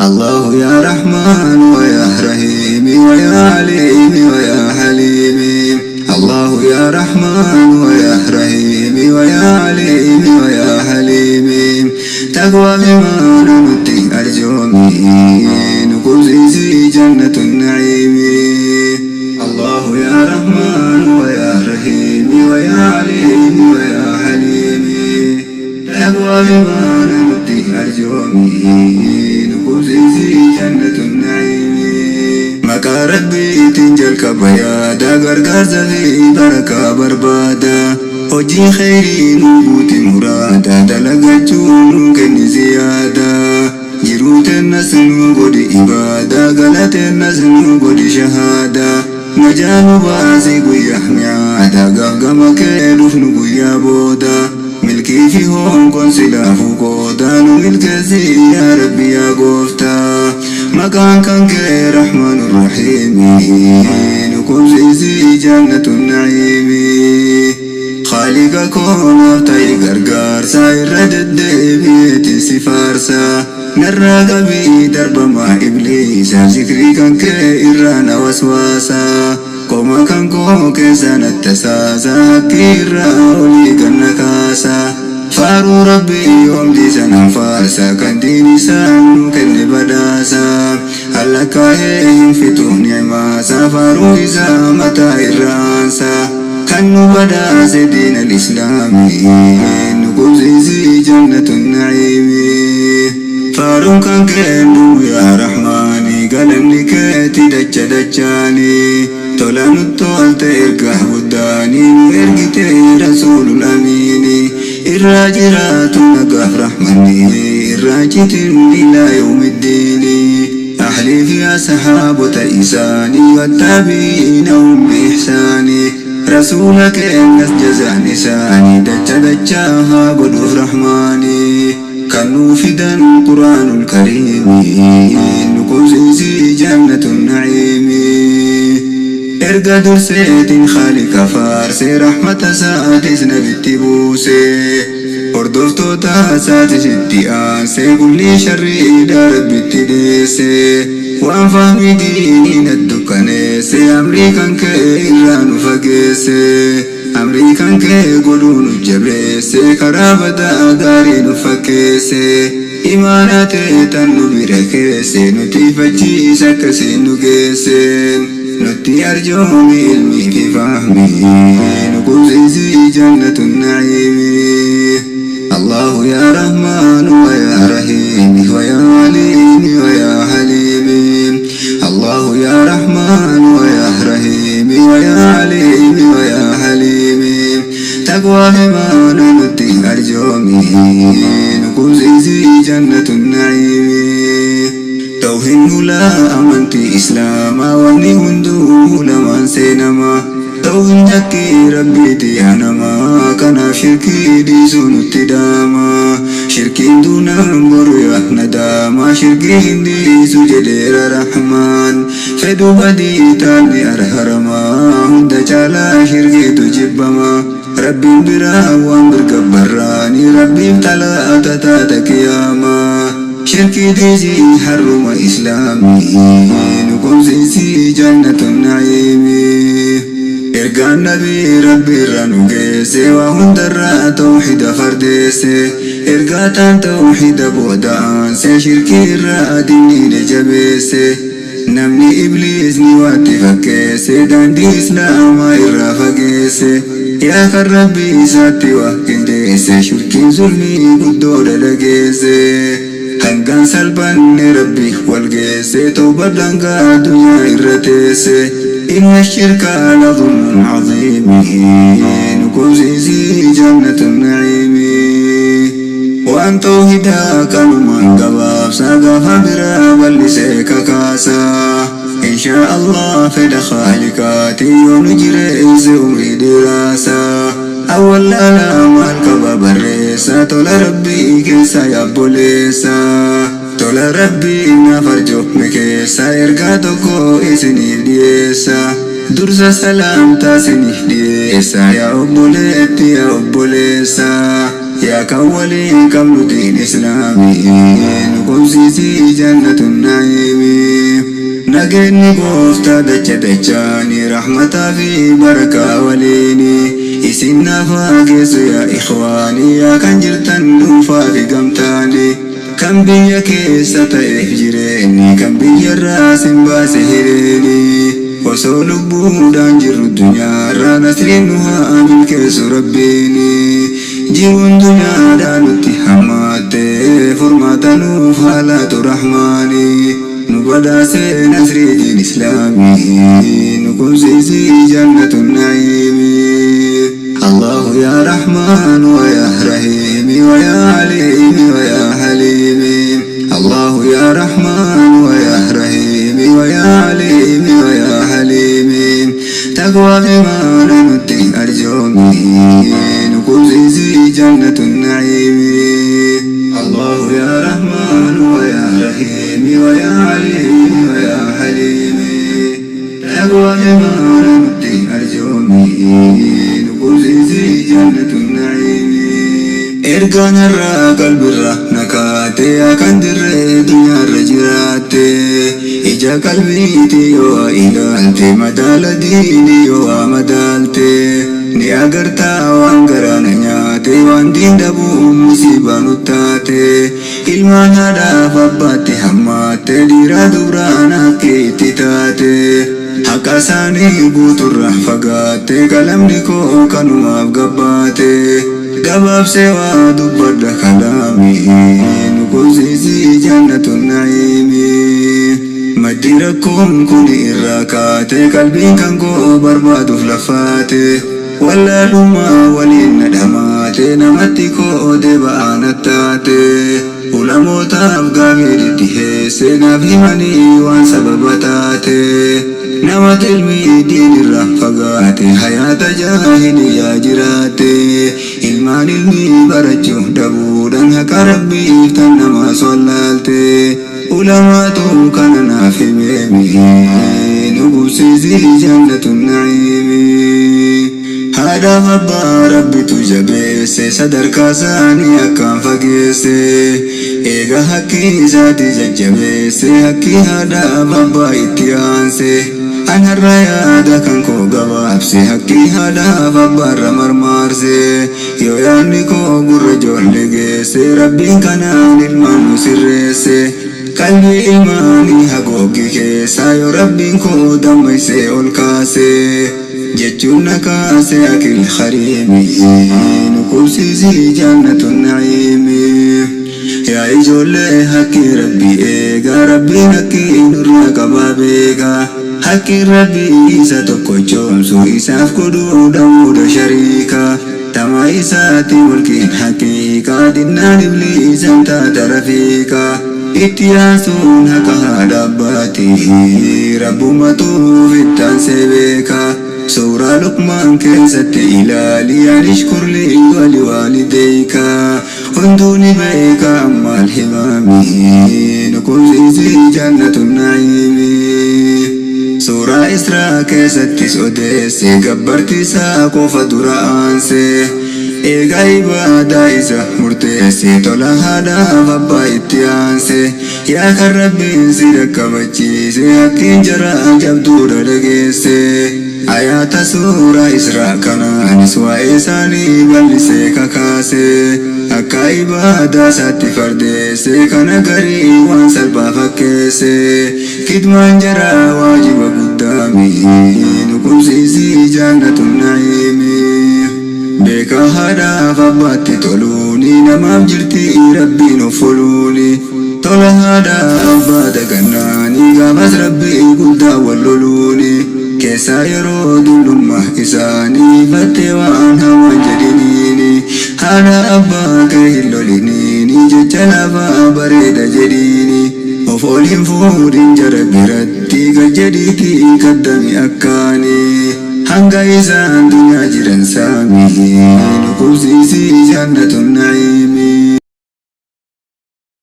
الله يا رحمن ويا رحيم ويا عليم ويا حليم. الله يا رحمن ويا رحيم ويا عليم ويا حليم. تقوى بما nutti arjoomi, nu qubsiisi جنة النعيم. الله يا رحمن ويا رحيم ويا عليم ويا حليم. تقوى بما nutti arjoomi, nu qubsiisi جنة النعيم. Maqaa Rabbiitiin jalqaba yaada, gargaarsa fi barakaa barbaada. Hojii kheyrii nu guuti muraada, dalagachuu nu kenni ziyaada. Jiruu teennas nu godhi ibaada, galateennas nu godhi shahaada. Najaa nu baasi guyyaa mi'aada, gaaf gama kee dhufnu guyyaa booda. Milkii fi hongoon silaafuu qooda, nu milkeessi yaa Rabbi yaa gooftaa. Maqaan kan kee Rahmaan Rahiimi, nu qubsiisi جنة النعيم. Khaaliqa koonaaf ta'i gargaarsa, irra deddeebi'eeti si faarsa. Narraa qabii darbamaa ibliisa, zikrii kan kee irraa na waswaasa. Qoma kan koo keessa natti saasa, hakkii irraa olii ganna kaasa. Faaruu Rabbii yoomti sanan faarsa, kan diin isaan nu kenne badhaasa. Halakkaa'ee hin fixu ni'maasa, faaruu isaa mataa irraansa. Kan nu badhaase diin al-islaamii, nu qubsiisi جنة النعيم. Faaruun kan kennu yaa Rahmaani, galanni keeti dacha dachaani. Tola nutti tolte ergaa guddaanii, nu ergite Rasuulul Amiini. Irraa jiraatu nagaaf rahmanni, irraa citin إلى يوم الدين. Ahlii fi ashaabota isaanii, wattaabi'iina hum biihsaani. Rasuula keenyas jazaan isaanii dacha dachaa haa godhuuf Rahmaanii. Kan nuu fidan Quraanul Kariimii, nu qubsiisi جنة النعيم. Erga durseetiin Khaaliqa faarsee, rahmata isaatis nabitti buusee, hordoftoota isaatis itti aansee, kullii sharriidha Rabbitti deessee, waan fahmi diiniin addukkaneesse, amrii kan kee irraa nu fageesse, amrii kan kee godhuu nu jabeesse, karaa badaa gaarii nu fakkeesse, imaana teetan nu bira keesse, nuti fachiisa akkasiin nu geesse. Nutti arjoomi ilmii fi fahmii, nu qubsiisi جنة النعيم. الله يا رحمن ويا رحيم ويا عليم ويا حليم. الله يا رحمن ويا رحيم ويا عليم ويا حليم. تقوى himaana nutti arjoomi, nu qubsiisi جنة النعيم. Tawhiin hulaa amantii Islaamaa, wanni hunduu lamaan seenama. Tawhiin haqqii Rabbiiti yaa namaa, kanaaf shirkii dhiisuu nutti daama. Shirkiin duunaan boru yaa nadaama, shirkii hin dhiisu jedheera Rahmaan. Fedhu badii taanni arharamaa, hunda caalaa shirkiitu jibbama. Rabbiin biraa waan birgabbarraani, Rabbiif talaata taata qiyaamaa. Shirkii dhiisii harruma Islaamii, nu qubsiisi جنة النعيم. Ergaan nabii Rabbi irraa nu geesse, waa hundarraa tawhida fardeesse. Ergaa taan tawhida booda aansee, shirkii irraa dinniine jabeesse. Namni ibliisni waatti fakkeesse, daandii Islaamaa irraa fageesse. Yaa kan Rabbii isaatti waa qindeesse, shirkiin zulmii guddoodha dhageesse. Hangaan salphanne Rabbi wal geesse, tawbadhaan addunyaa irra teesse. إن الشرك لظلم عظيم، nu qubsiisi جنة النعيم. Waan tawhidaa kanumaan gabaabsaa, gaafa biraa bal'isee kakaasaa. إن شاء الله fedha Khaaliqaati, yoo nu jireesse umrii dheeraasaa. Awwal laalaa maal qaba barreessaa, tola Rabbii keessa yaabboleessaa. Tola Rabbii naaf arjoome keessa, ergaa tokko isiniif dhiyeessa. Dursa salaamtaa isiniif dhiyeessa, yaa obboleetti, yaa obboleessa. Yaa kan waliin qabnu diin Islaamii, nu qubsiisi. qubsiisii jannatu na'iimi. Nageenyi gooftaa dacha dachaani rahmataa fi barakaa waliini isin naaf haa geessu yaa ikhwaanii yaa kan jirtan dhuunfaa fi gamtaani kan biyya keessa ta'eef jireenyi kan biyyarraa sin baase hireeni osoo lubbuudhaan jirru dunyaarraa nasriin nu haa milkeessu rabbiini jiruun dunyaadhaa nutti hammaatte furmaata nuuf haa laatu rahmaani nu badhaasee nasrii diin islaamii nu qubsiisii jannatu na'iimi. الله يا رحمن ويا رحيم ويا عليم ويا حليم. الله يا رحمن ويا رحيم ويا عليم ويا حليم. تقوى بما ننتي أرجومي نقوزي جنة النعيم. الله يا رحمن ويا رحيم ويا عليم ويا حليم. تقوى بما ننتي أرجومي نقوزي جنة النعيم. Ergaan irraa qalbirra nakaate kan dirree dunyaarra jiraatte ija qalbiiti yoo ilaalte madaala diini yoo madaalte ni agartaa waan garaana nyaate waan diin dhabuu musiibaa nuttaate ilmaan haadhaaf abbaatti hammaatte dhiira dubraan akka itti taate haqa isaanii guuturra fagaatte qalamni koo kanumaaf gabbaate gabaabsee waa dubbadha kalaami nu qubsiisii jannatu na'iimi. Maddi rakkoon kun irraa kaate qalbiin kan koo barbaaduuf lafaate wallaalummaa waliin na dhamaate namatti koo ba'aa nattaate ulamootaaf gaafii dhiheesse naaf himanii waan sababa taate nama ilmii diinirra fagaate hayaata jaahiliyaa jiraate ilmaan ilmii barachuu dhabuudhaan haqa rabbiif tan nama sollaalte ulamaatu kana naaf himeemi nu qubsiisii jannatu na'iimi. Haadhaaf abbaa rabbitu jabeesse sadarkaa isaanii akkaan fageesse eega haqqii isaati jajjabeesse haqqii haadhaaf abbaa itti aanse an har'a yaada kan koo gabaabse haqqii haadhaaf abbaarra marmaarse yoo yaadni koo gurra ijoollee geesse rabbiin kanaan ilmaan nu sirreesse qalbii ilmaanii hagooggi keessaa yoo rabbiin koo dammaysee ol kaase jechuun na kaase akil hariimi nu qubsiisii jannatu na'iimi. Yaa ijoollee haqqii rabbii eegaa rabbiin haqqii nurraa qabaa beekaa haqqiin rabbii isa tokkochoomsu isaaf godhuu dhabuudha shariika tamaa isaati mulkiin haqiiqaa dinnaan ibliisan taata rafiiqa itti yaasuun haqa haadha abbaati rabbumatuuf ittaansee beeka. Suuraa Luqmaan keessatti ilaali أن اشكر لي ولوالديك hunduu ni beeka ammaal himaami nu qubsiisii jannatu na'iimi. Suuraa Israa keessattis odeesse gabbartii isaa qofa dura aanse eega ibaadaa isa murteesse tola haadhaaf abbaa itti aanse yaa kan rabbiin si dhaqqabachiise hakkiin jaraa jabduudha dhageesse ayaata suuraa Israa kanaanis waa'ee isaanii bal'isee kakaase akka ibaadaa isaatti fardeesse kana garii waan salphaa fakkeesse kidmaan jaraa waajiba guddaami nu qubsiisii jannatu na'iimi. Beeka haadhaaf abbaatti toluuni namaaf jirti rabbiin of foluuni tola haadhaa abbaa dagannaanii gaafas rabbii guddaa wal loluuni keessaa yeroo dullummaa isaanii fattee waan hamaan jedhiniini haadha abbaa kee hin loliniini jecha lafaa bareeda jedhiini of ol hin fuudhin jara biratti gad jedhiitii kaddami akkaanii hanga isaan dunyaa jiran saamii nu qubsiisii jannatu na'iimi.